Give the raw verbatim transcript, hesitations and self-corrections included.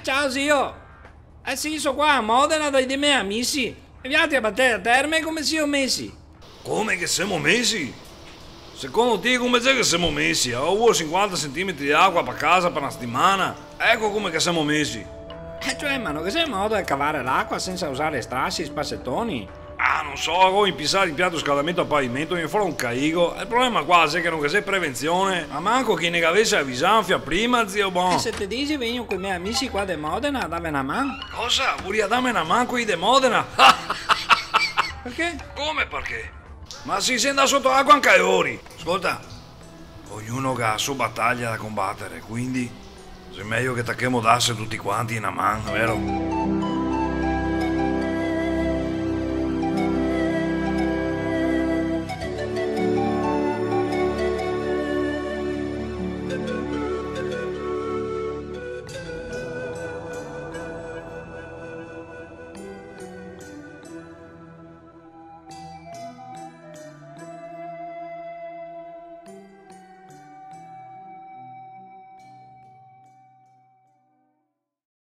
Ciao, zio! Eh sì, so qua a Modena dai de me amisi. E vialtri a Batea Terme come sio mesi? Come che semo mesi? Secondo ti come xe che semo mesi? Go vuo sinquanta centimetri de acua pa casa pa na setimana. Eco come che semo mesi. Eh, cioè, ma no ghe xe modo de cavare l'acua sensa usare strasi, spasetoni? Ah, no so, go inpisà l'inpianto de scaldamento a pavimento, vien fora un caigo. El problema qua xe che no ghe xe prevenzione. Ma manco che i ne gavese avisà anfia prima, zio bon. E se te disi, vegno coi me amisi qua de Modena a dave na man. Cosa? Voria dame na man quei de Modena? Parché? Come parché? Ma se i xe ndà soto acua anca lori. Scolta, ognuno ga la so bataglia da combatere, quindi xe mejo che tachemo darse tuti quanti na man, vero?